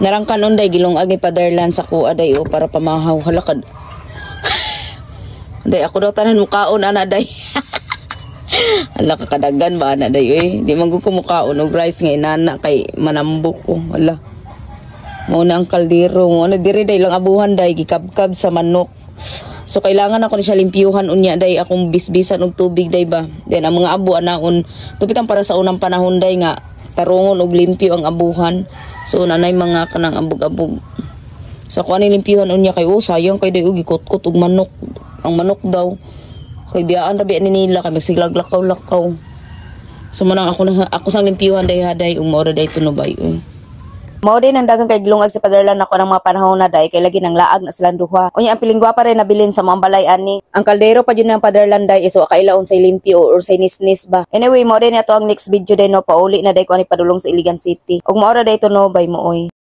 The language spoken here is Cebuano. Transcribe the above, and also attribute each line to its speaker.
Speaker 1: Narang kanon, day, gilungag ni Paderlan sa kuha, day, oh, para pamahaw. Hala kad. Day, ako daw tanan mukaon ana, day. Hala ka kadagan ba ana, day, oy. Di man gud ko mukaon og rice nga inana kay manambok ko. Hala. Mao na ang kaldero. Mao na diri, day, lang abuhan, day, gikabkab sa manok. So kailangan ako ni siya limpyuhan unya, day, akong bisbisan og tubig, day, ba. Then ang mga abo anaon tupitan para sa unang panahon, day, nga tarungon og limpyo ang abuhan. So nanay mga kanang abog-abog. So ako ani limpyuhan unya kay, oh, sayang kay, day, og gikutkot og manok. Ang manok daw kay biyaan ra biya ni nila kay magsiglag lakaw-lakaw. So manang ako na ako sang limpyuhan, day ha, day, ug mao ra, day, tunubay, oy.
Speaker 2: Mao din ang daghang kay gilungag sa Paderlan ako ng mga panahon na, day, kay lagi nang laag na silang duha. Unya ang pilingwa pa rin nabilin sa mga balay ani. Ang kaldero pa jud ng Paderlan, day, iso kailaon say limpyo or say nisnis ba. Anyway, mao din ato ang next video, day, no, pauli na day ko ani padulong sa Iligan City. Ug mao ra day to, no, bye mo oy.